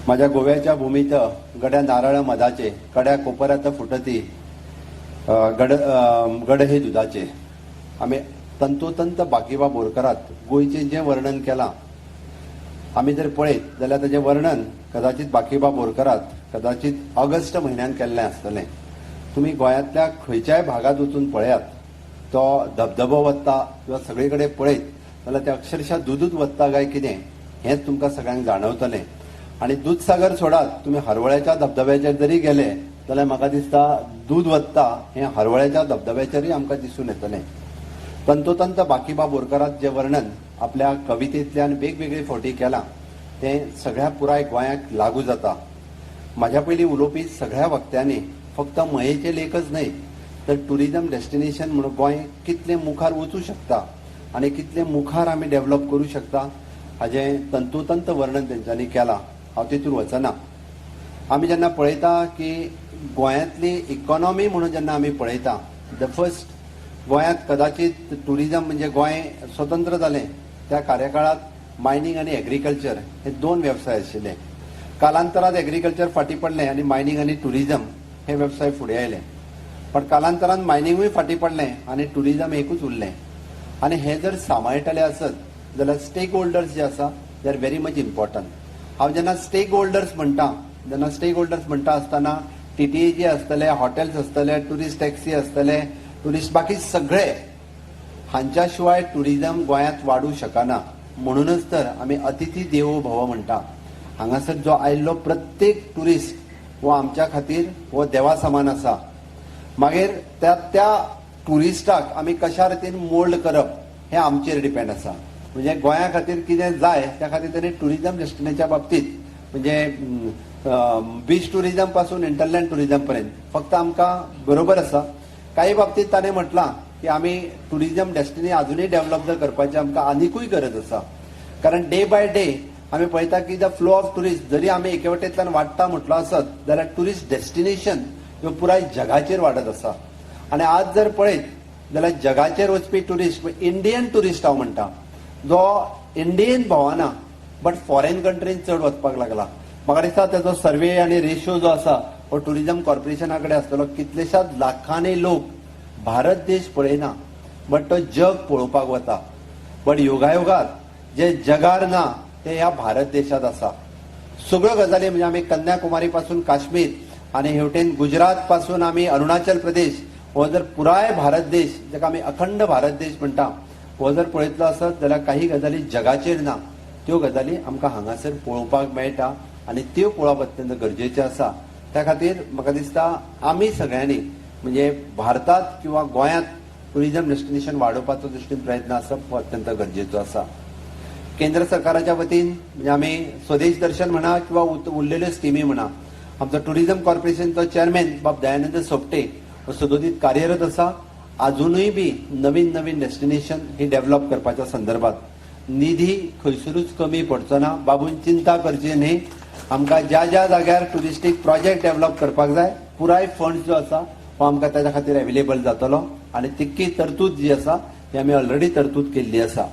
माझ्या गोव्याच्या भूमीत गड्या नारळ मधाचे, कड्या कोपऱ्यात फुटती गड गड हे दुधाचे. आमी तंतोतंत बाकीबा बोरकरात गोंयचें जें वर्णन केलां, आमी जर पळयत जाल्यार ताजें वर्णन कदाचित बाकीबा बोरकरात कदाचित ऑगस्ट म्हयन्यान केल्लें आसतलें. तुमी गोंयांतल्या खंयच्याय भागात वचून पळयात, तो धबधबो वता किंवा सगळे कडेन पळयत जाल्यार ते अक्षरशः दुदूच वता काय कितें हेंच तुमकां सगळ्यांक जाणवतलें. आनी दूदसागर सोडात, तुमी हरवळ्याच्या धबधब्याचेर जरी गेले जाल्यार म्हाका दिसता दूद वत्ता हें हरवळ्याच्या धबधब्याचेरूय आमकां दिसून येतलें. तंतोतंत बाकीबा बोरकरात जें वर्णन आपल्या कवितेंतल्यान वेगवेगळे फावटी केलां तें सगळ्या पुराय गोंयाक लागू जाता. म्हाज्या पयलीं उलोवपी सगळ्या वक्त्यांनी फक्त मयेचे लेखच न्हय तर टुरिजम डेस्टिनेशन म्हणून गोंय कितलें मुखार वचूं शकता आनी कितलें मुखार आमी डेव्हलप करूं शकता हाजें तंतोतंत वर्णन तेंच्यांनी केलां. हांव तितूर वचना. आमी जेन्ना पळयता की गोंयांतली इकॉनॉमी म्हणून जेन्ना आमी पळयता, the first गोंयांत कदाचित टुरिजम म्हणजे गोंय स्वतंत्र जालें त्या कार्यकाळांत मायनींग आनी एग्रीकल्चर हे दोन वेवसाय आशिल्ले. कालांतरात एग्रीकल्चर फाटीं पडलें आनी मायनींग आनी टुरिजम हे वेवसाय फुडें आयले. पण कालांतरान मायनिंगूय फाटीं पडलें आनी टुरिजम एकूच उरलें. आनी हे जर सांबाळटले आसत जाल्यार स्टेक होल्डर्स जे आसा they are very much important. हांव जेन्ना स्टेक होल्डर्स म्हणटा, जेन्ना स्टेक होल्डर्स म्हणटा आसतना टीटीए आसतले, हॉटेल्स आसतले, टुरिस्ट टॅक्सी आसतले, टुरिस्ट बाकी सगळे, हांच्या शिवाय टुरिजम गोंयांत वाडूं शकना. म्हणूनच तर आमी अतिथी देवो भव म्हणटा. हांगासर जो आयिल्लो प्रत्येक टुरिस्ट हो आमच्या खातीर हो देवा समान आसा. मागीर त्या त्या टुरिस्टाक आमी कशा रितीन मोल्ड करप हें आमचेर डिपेंड आसा. म्हणजे गोंया खातीर कितें जाय त्या खातीर ताणें टुरिजम डेस्टिनेशनाच्या बाबतीत म्हणजे बीच टुरिजम पासून इंटरलँड टुरिजम पर्यंत फक्त आमकां बरोबर आसा. काही बाबतीत ताणें म्हटलां की आमी टुरिजम डेस्टिनी अजुनूय डेव्हलप जर करपाची आमकां आनिकूय गरज आसा, कारण डे बाय डे आमी पळयता की the flow of tourist जरी आमी एके वटेंतल्यान वाडटा म्हटलो आसत जाल्यार टुरिस्ट डेस्टिनेशन ह्यो पुराय जगाचेर वाडत आसा. आनी आज जर पळयत जाल्यार जगाचेर वचपी टुरिस्ट, इंडियन टुरिस्ट हांव म्हणटा, जो इंडियन भोंवना बट फॉरेन कंट्रीन चड वचपाक लागला. म्हाका दिसता तेजो सर्वे आनी रेशो जो आसा हो टुरिजम कॉर्पोरेशना कडेन आसतलो. कितलेशाच लाखांनी लोक भारत देश पळयना बट तो जग पळोवपाक वता. बट योगायोगात जे जगार ना ते ह्या भारत देशात आसा. सगळ्यो गजाली म्हणजे आमी कन्याकुमारी पासून काश्मीर आनी हेवटेन गुजरात पासून आमी अरुणाचल प्रदेश, हो जर पुराय भारत देश जाका आमी अखंड भारत देश म्हणटा हो जर पळयतलो आसत जाल्यार काही गजाली जगाचेर ना त्यो गजाली आमकां हांगासर पळोवपाक मेळटा आनी त्यो पळोवप अत्यंत गरजेचें आसा. त्या खातीर म्हाका दिसता आमी सगळ्यांनी म्हणजे भारतात किंवा गोंयांत टुरिजम डेस्टिनेशन वाडोवपाचो दृश्टीन प्रयत्न आसप हो अत्यंत गरजेचो आसा. केंद्र सरकाराच्या वतीन म्हणजे आमी स्वदेश दर्शन म्हणा किंवा उरलेल्यो स्किमी म्हणा, आमचो टुरिझम कॉर्पोरेशनचो चेअरमॅन बाब दयानंद सोपटे हो सदोदीत कार्यरत आसा. अजुनूय बी नवीन नवीन डेस्टिनेशन ही डेव्हलप करपाच्या संदर्भात निधी खंयसरूच कमी पडचो ना. बाबून चिंता करची न्ही. आमकां ज्या ज्या जाग्यार टुरिस्टीक प्रोजेक्ट डेव्हलप करपाक जाय पुराय फंड जो आसा हो आमकां ताच्या खातीर अवेलेबल जातलो आनी तितकी तरतूद जी आसा ती आमी ऑलरेडी तरतूद केल्ली आसा.